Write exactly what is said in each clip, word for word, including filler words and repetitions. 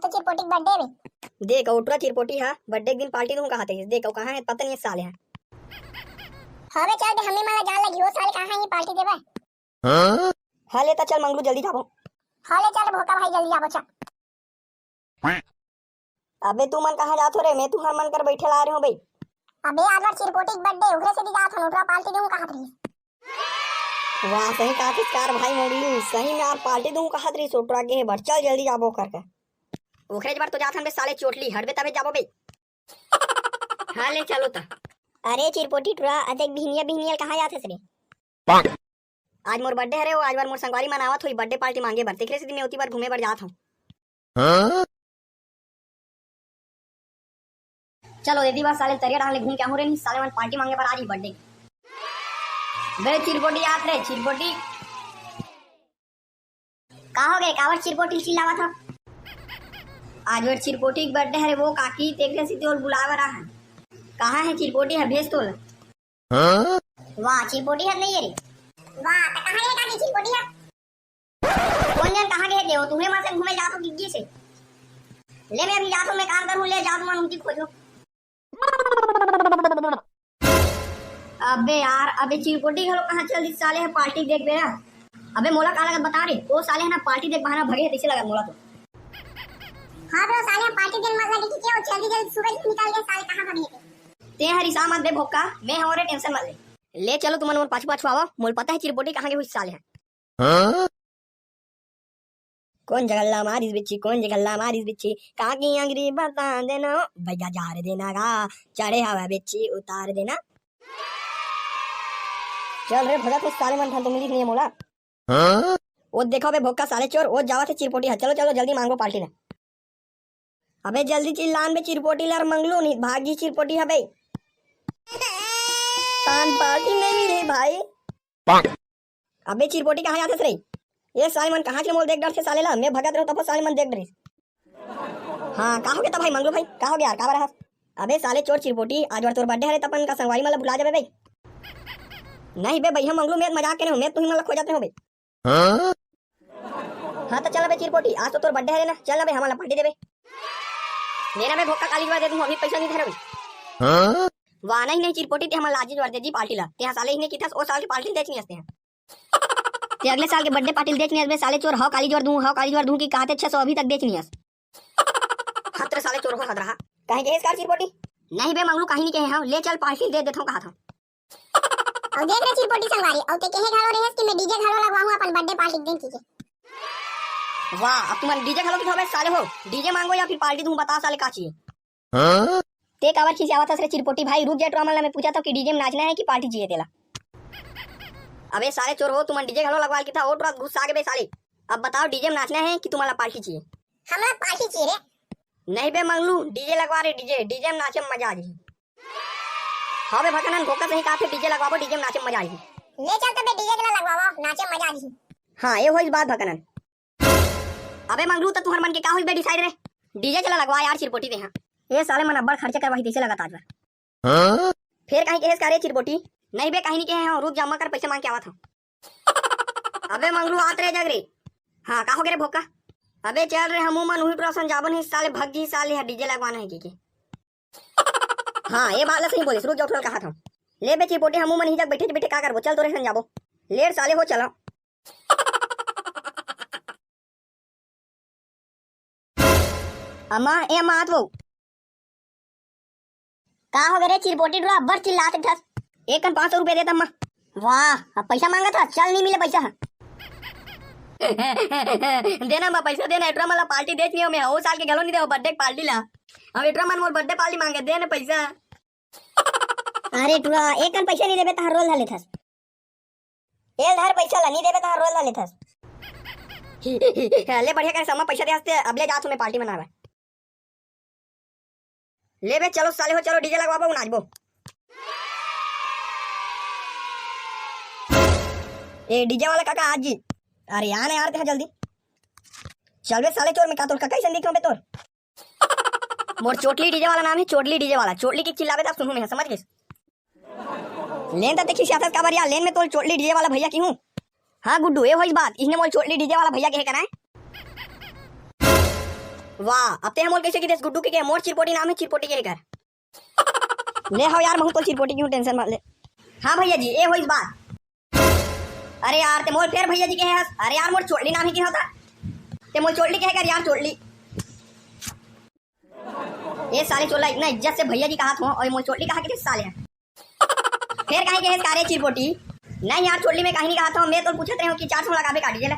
तो चिरपोटी के बर्थडे रे। देख, अउ टुरा चिरपोटी हा बर्थडे के दिन पार्टी दूं कहत रहिस। देख, अउ कहाँ हे, पता नहीं साले हा। हाँ बे, चल दे, हमें माला जान लगी, वो साले कहाँ हे पार्टी देबे? हाँ? हाँ, ले त चल मंगलू, जल्दी जाबो। हाँ, ले चल भोका भाई, जल्दी जाबो, चल। अबे तुमन कहाँ जात हो रे? मैं तुहर मन कर बैठे ला रहे हो बे। अबे आज बार चिरपोटी के बर्थडे, ओकरे से भी जात हन, ओकरा पार्टी दूं कहत रहिस। वाह, सही कहा थे कार भाई मंगलू, सही में यार पार्टी दूं कहत रहिस, ओकरा गे बर। चल जल्दी जाबो करके। ओकरे बर तो जात हन बे साले चोटली, हटबे तबे जाबो बे। हाँ, ले चलो त। अरे चिरपोटी टुरा, अतेक बिहनिया बिहनिया कहाँ जात हस रे? आज मोर बर्थडे हरे, वो आज बार मोर संगवारी मन आवत होई बर्थडे पार्टी मांगे बर, तेखरे सेती मैं ओती बर घूमे बर जात हूँ। हाँ? चलो दीदी, बस साले तरिया डाल ले घूम के आहूँ रे, नहीं साले मन पार्टी मांगे बर आ रही बर्थडे। बे चिरपोटी आत रे, चिरपोटी। का हो गए, काबर चिरपोटी चिल्लावत हो? आज बर चिरपोटी के बर्थडे हरे, वो काकी तेकरे सेती ओला बुलाए बर आहन। कहाँ हे चिरपोटी ह, भेज तोला। हाँ? वाह, चिरपोटी हर नहीं है रे। वाह, त कहाँ गए काकी चिरपोटी हर? कौन जन कहाँ गए थे वो? तुम्हें मन से घूमे जात हो गिग्गी से। ले मैं अभी जात हूँ, मैं काम करूँ, ले जाओ तुम उनकी खोजो। अबे यार, अबे चिरपोटी घलो कहाँ चल दिस साले ह पार्टी देख बेरा। अबे मोला का लगत बता रे, वो साले ह ना पार्टी देख बहाना भगे हे, तइसे लगत मोला तो। हाँ bro, साले ह पार्टी देख मत लगे कि क्या वो जल्दी जल्दी सुबह ही निकल गए साले, कहाँ भगे थे? ते हर रिसा मत बे भोक्का, मैं हवं रे, टेंशन मत ले। ले चलो तुमन मोर पाछू पाछू आवा, मोला पता हे चिरपोटी कहाँ गे हुई साले ह। हाँ? कोन जगह ला मारिस बिच्छी, कोन जगह ला मारिस बिच्छी, काकी अंगरी बता देना, भैया झार देना गा, चढ़े हवा बिच्छी उतार देना। चल रे भगत, साले मन ठन तो मिलिस नहीं हे मोला। हाँ? वो देखो बे भोक्का साले चोर, वो जावत हे चिरपोटी ह, चलो चलो जल्दी मांगो पार्टी ला। अबे जल्दी चिल्लान बे चिरपोटी ला, मंगलू नहीं भागी चिरपोटी ह बे। तान पार्टी नहीं मिली भाई। अबे चिरपोटी कहाँ जाथस रे? ये साले मन कहाँ के मोल देख डरथे साले ला, मैं भगत रहूं तब साले मन देख डरिस। हाँ, का हो गया था भाई मंगलू भाई, का हो गया यार, का बरा हस? अबे साले चोर चिरपोटी, आज बार तोर बर्थडे हरे, तपन का संगवारी मन ला भुला जाबे बे। नहीं बे भैया मंगलू, मैं मजाक करे हूँ, मैं तुही मन ला खो जाते हो बे। हाँ? हाँ तो चल ना बे चिरपोटी, आज तो तोर बर्थडे हरे ना, चल ना बे, हमन ला पार्टी देबे। ले ना बे भोक्का, काली जुआर दे दूं, अभी पैसा नहीं धरे बे। हाँ? वाह, नहीं नहीं चिरपोटी, ते हमन ला आज जुआर दे दी पार्टी ला, ते साले ही नहीं किथस, ओ साल के पार्टी देच नहीं हस ते। ते अगले साल के बर्थडे पार्टी देच नहीं हस बे साले चोर, हव काली जुआर दूं, हव काली जुआर दूं कि कहते छह सौ अभी तक देच नहीं हस। हत रे साले चोर हो हत रहा। कहीं कहे इसका चिरपोटी? नहीं बे मंगलू, कहीं नहीं कहे हव, ले चल पार्टी दे देथव कहा था। अउ देख रे चिरपोटी संगवारी, अउ ते कहे घलो रेहेस कि मैं डीजे घलो लगवाहूं अपन बर्थडे पार्टी के दिन की के। वाह, अब तुमन डीजे घलो दिखाओ बे साले हो, डीजे मांगो या फिर पार्टी दूं, बता साले का चाहिए। हाँ? ते काबर खिसियावत हस रे चिरपोटी भाई, रुक जा, टुरा मन ला मैं पूछत हव कि डीजे में नाचना हे कि पार्टी चाहिए तेला। अबे साले चोर हो, तुमन डीजे घलो लगवा ल किथा, ओ टुरा गुस्सा आ गे बे साले। अब बताओ डीजे में नाचना हे कि तुमन ला पार्टी चाहिए? हमला पार्टी चाहिए रे। नहीं बे मंगलू, डीजे लगवा रे डीजे, डीजे में नाचे में मजा आ जाही। हाँ बे भगनन, भोक्का सही कहा थे, डीजे लगवाबो, डीजे में नाचे में मजा आही। ले चल तबे डीजे के ला लगवाबो, नाचे में मजा आही। हाँ, ये होइस बात भगनन। अबे मंगलू, त तुहर मन के का होइस बे डिसाइड रे? डीजे चला लगवा यार चिरपोटी दे हाँ। ये साले मन अब्बड़ खर्चा करवाही तइसे लगत आज बार। हाँ? फेर कहीं कहेस का रे चिरपोटी? नहीं बे, कहीं नहीं कहे हव, रुक जा, मैं कर पैसे मांग के आवत हव। अबे मंगलू आत रे जग रे। हाँ, का हो गे रे भोक्का? अबे चल रे, हमू मन उही टुरा सन जाबो नहीं, साले भग जी, साले ह डीजे लगवाना हे कि के। हाँ, ये बात ला सही बोलिस, रुक जा, उठल कहा था। ले बे चिरपोटी, हमू मन ही जग बैठे बैठे का करबो, चल तोरे सन जाबो। ले रे साले हो, चला। अम्मा, ए अम्मा, आत वो। का हो गे रे चिरपोटी टुरा, अब्बड़ चिल्लात उठस। एक कन पाँच सौ रुपया दे त अम्मा। वाह, अब पैसा मांगत हस, चल नहीं मिले पैसा। देना अम्मा, पैसा देना, एटरा मन ला पार्टी देच नहीं हो, मैं ओ साल के घलो नहीं दे बर्थडे पार्टी ला। अब एटरा मन मोर बर्थडे पार्टी मांगे, दे ना पैसा। अरे टुरा, एक कन पैसा नहीं देबे, तहार रोल धर लेथस। ए ल धर पैसा ला, नहीं देबे, तहार रोल धर लेथस। ले बढ़िया करे समा पैसा दे हस ते, अब ले जात हूँ मैं पार्टी मनावे। ले बे, चलो साले हो, चलो डीजे लगवाबो, नाचबो। ए डीजे वाला काका आज जी। अरे आ ना यार, ते जल्दी। चल बे साले चोर, मैं का तोर काका ही संदीप हूँ बे तोर। मोर चोटली डीजे वाला नाम हे, चोटली डीजे वाला। चोटली के चिल्लाबे तब सुनहूं मैं, समझ गेस? लेन त देखी सियासत काबर या, लेन में तोर चोटली डीजे वाला भैया की हूँ। हाँ गुड्डू, ये होइस बात, इसने मोर चोटली डीजे वाला भैया के हे कना हे। वाह, अब ते हमोल कैसे किदेस गुड्डू के, के मोर चिरपोटी नाम है, चिरपोटी के कर। ले हव यार, महू तो चिरपोटी क्यों, tension मत ले। हाँ भैया जी, ए होइस बात। अरे यार, ते मोल फेर भैया जी के हस। अरे यार, मोर चोटली नाम ही के होता। ते मोल चोटली कहे कर यार, चोटली। ए साले चोर ला इतना इज्जत से भैया जी कहा थो, और मोल चोटली कहा के साले। फेर काहे के हस का रे चिरपोटी? नहीं यार, चोटली में काहे नहीं कहा थो, मैं तो पूछत रहे हूँ कि चार सौ लगाबे का डीजल।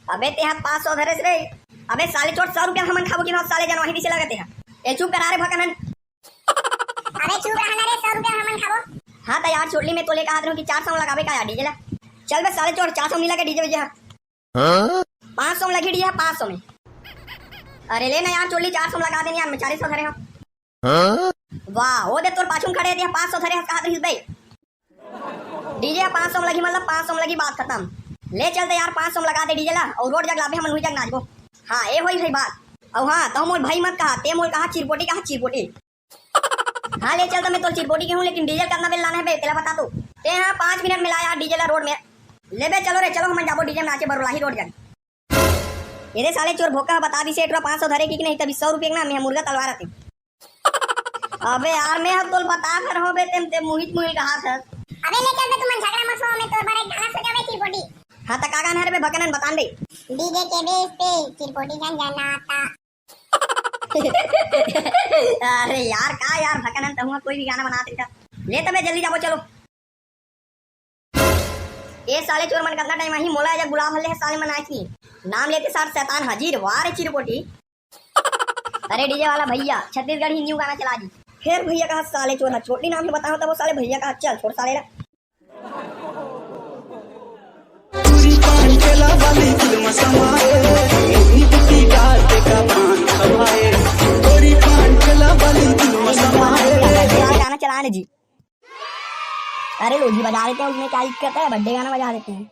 अबे ते हाथ पाँच सौ धरे रे। अबे साले चोर, सौ रुपया हमन खाबो कि भाव साले जनवाही दिसे लगते हैं। ए चुप करा रे भकनन। अबे चुप रहा ना रे, सौ रुपया हमन खाबो। हाँ त यार, चोटली में तोले कहा थो कि चार सौ लगाबे का यार डीजल। चल बे साले चोर, चार सौ नहीं लगे डीजल। हाँ? पाँच सौ में लगी डीजल, पाँच सौ में। अरे ले ना यार चोटली, चार सौ में लगा देनी यार, मैं चालीस सौ धरे हूँ। हाँ? वाह, वो दे तोर पाछू में खड़े हे, पाँच सौ धरे हस, कहा रहिस बे। डीजल पाँच सौ में लगी, मतलब पाँच सौ में लगी, बात खत्म। ले चल त यार, पाँच सौ में लगा दे डीजल ला, और रोड जग लाबे हमन हुई जग नाचबो। हाँ, ए होई भाई बात। और हाँ, तो मोल भाई मत कहा, ते मोल कहा चिरपोटी, कहा चिरपोटी। हाँ ले चल, त मैं तोर चिरपोटी के हूँ, लेकिन डीजल कितना बेर लाना है बे, तेला बता तू। ते हाँ, पाँच मिनट में ला यार डीजल ला रोड में। ले बे चलो रे, चलो हमन जाबो डीजल में नाचे बरुलाही रोड जग। ये दे साले चोर भोका बता दिसे, एक ठो पाँच सौ धरे कि नहीं, तभी सौ रुपये के ना मैं मुर्गा तलवा रहते। अबे यार, मैं अब तोल बता कर हो बे, तेम ते मुहित मुहिल कहा था। अबे ले चल बे, तुमन झगड़ा मत हो, मैं तोर बर एक गाना सोचा बे, चिरपोटी। हाँ त का गाना है रे बे भकनन, बतान दे। डीजे के बेस पे चिरपोटी झन झनाता। अरे यार, का यार भकनन, तहुआ कोई भी गाना बना देता। ले तबे जल्दी जाबो, चलो। ए साले चोर मन, कतना टाइम आही, मोला एजा गुलाब हल्ले हे साले मन आए थी। नाम लेते सार शैतान हाजिर, वाह रे चिरपोटी। अरे डीजे वाला भैया, छत्तीसगढ़ी न्यू गाना चला दी। फेर भैया कहा साले चोर हा, चोटली नाम ही बताओ तब वो साले भैया कहा चल छोड़ साले ला। पूरी पान ठेला वाली दिल में समाए, मोहित की गाते का पान खवाए। पूरी पान ठेला वाली दिल में समाए। गाना चलाने जी। अरे लोजी बजा देते हैं, उसमें क्या दिक्कत है, बर्थडे गाना बजा देते हैं।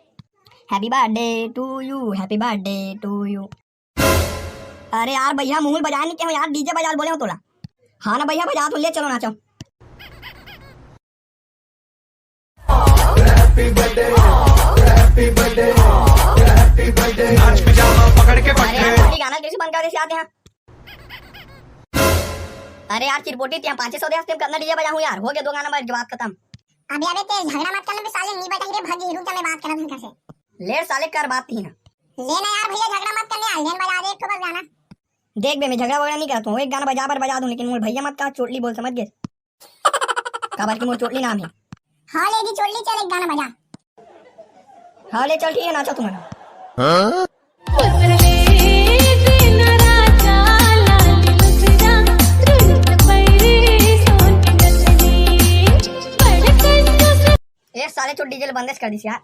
Happy birthday to you, happy birthday to you। अरे यार भैया, मुहुल बजाए नहीं क्या यार, डीजे बजा बोले हो तोला। हाँ ना भैया, बजा तो ले, चलो नाचो। Happy birthday, happy birthday, happy birthday। नाच पजामा पकड़ के अरे बैठे। यार, गाना कैसे बंद कर दे आते हैं। अरे यार चिरपोटी, ते पाँच सौ दे हस, ते कतना डीजे बजाहूँ यार, हो गया दो गाना बज, बात खत्म। अबे अबे ते झगड़ा मत कर ना बे साले, नहीं बजाही रे, भागी रुक जा, मैं बात करत हूँ घर से। ले साले कर बात ही ना। ले ना यार भैया, झगड़ा मत कर ना यार, लेन बजा दे एक ठो बस गाना। देख बे, मैं झगड़ा वगैरह नहीं करता हूँ, एक गाना बजा बर बजा दूँ, लेकिन मोर भैया मत कहा चोटली बोल, समझ गए? काबर कि मोर चोटली नाम है। हाँ ले जी चोटली, चल एक गाना बजा। हाँ ले चल, ठीक है, नाचो तुम। हाँ? ए साले चोर, डीजे ल बंदेस कर दिस यार।